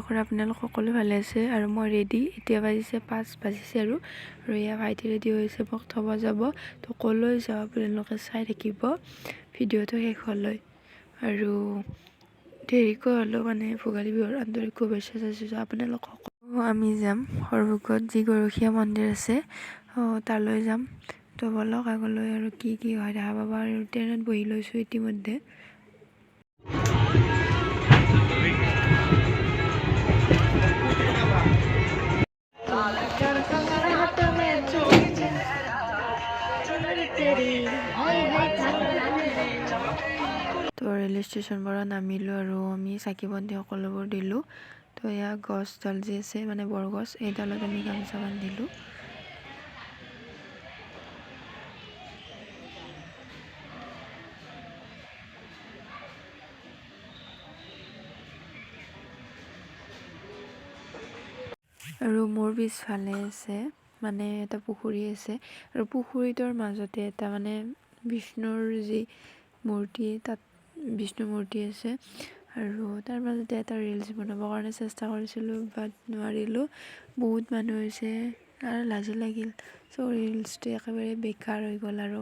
কৰোঁ আপোনালোক সকলো ভালে আছে। আৰু মই ৰেডি। এতিয়া বাজিছে 5 বাজিছে আৰু আৰু এয়া ভাইটি ৰেডি হৈছে, মোক থ'ব যাব। তো ক'লৈ যাওঁ আপোনালোকে চাই থাকিব ভিডিঅ'টো শেষলৈ। আৰু দেৰিকৈ হ'লেও মানে ভোগালী বিহুৰ আন্তৰিক শুভেচ্ছা যাচিছোঁ আপোনালোক সকলো। আমি যাম সৰভোগত যি গৰখীয়া মন্দিৰ আছে তালৈ যাম। তো ব'লক আগলৈ আৰু কি কি হয় দেখা পাব। আৰু ট্ৰেইনত বহি লৈছোঁ ইতিমধ্যে। তো ৰেল ষ্টেচন পৰা নামিলোঁ আৰু আমি চাকি বন্তি সকলোবোৰ দিলোঁ। তো এয়া গছডাল যি আছে মানে বৰগছ, এইডালত আমি গামোচা বান্ধিলোঁ। আৰু মোৰ পিছফালে আছে মানে এটা পুখুৰী আছে, আৰু পুখুৰীটোৰ মাজতে এটা মানে বিষ্ণুৰ যি মূৰ্তি, তাত বিষ্ণু মূৰ্তি আছে। আৰু তাৰ মাজতে এটা ৰিলচ বনাবৰ কাৰণে চেষ্টা কৰিছিলোঁ, বাট নোৱাৰিলোঁ। বহুত মানুহ হৈছে আৰু লাজো লাগিল। চ' ৰিলচটো একেবাৰে বেকাৰ হৈ গ'ল আৰু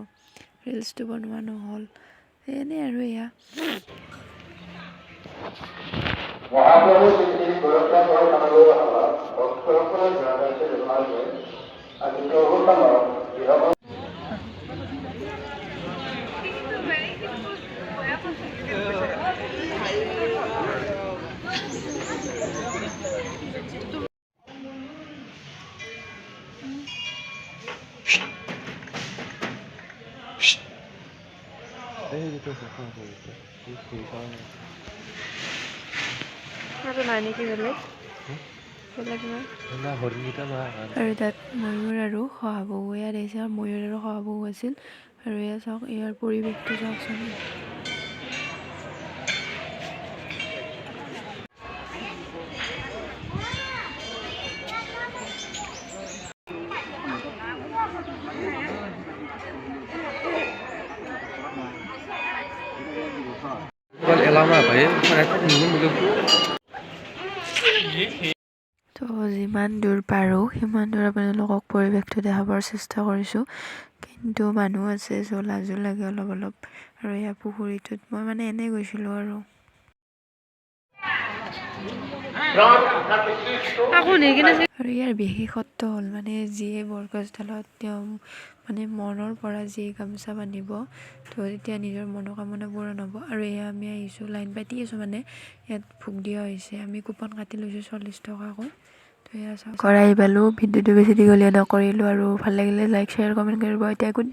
ৰিলচটো বনোৱা নহ'ল। এনেই আৰু এয়া। মহাপ্ৰভু শ্ৰী শ্ৰী গোৰক্ষনাথ ভক্তসকলৰ জনাইছে আজি প্ৰভু কামত গৃহ আৰু নাই নেকি বেলেগ বেলেগ নাই। আৰু তাত ময়ূৰ আৰু শহাপহু ইয়াত আহিছে। আৰু ময়ূৰ আৰু শহাপহু আছিল। আৰু এয়া চাওক, ইয়াৰ পৰিৱেশটো চাওকচোন। তো যিমান দূৰ পাৰোঁ সিমান দূৰ আপোনালোকক পৰিৱেশটো দেখাবৰ চেষ্টা কৰিছোঁ, কিন্তু মানুহ আছে চ' লাজো লাগে অলপ অলপ। আৰু এয়া পুখুৰীটোত মই মানে এনেই গৈছিলোঁ আৰু। আৰু ইয়াৰ বিশেষত্ব হ'ল মানে যিয়ে বৰগছডালত তেওঁ মানে মনৰ পৰা যি গামোচা বান্ধিব, তো তেতিয়া নিজৰ মনোকামনা পূৰণ হ'ব। আৰু এয়া আমি আহিছোঁ, লাইন পাতি আছোঁ, মানে ইয়াত ভোগ দিয়া হৈছে। আমি কুপন কাটি লৈছোঁ 40 টকাকৈ। তো এয়া চাওক, ঘৰ আহি পালোঁ। ভিডিঅ'টো বেছি দীঘলীয়া নকৰিলোঁ। আৰু ভাল লাগিলে লাইক, শ্বেয়াৰ, কমেণ্ট কৰিব। এতিয়া গুড।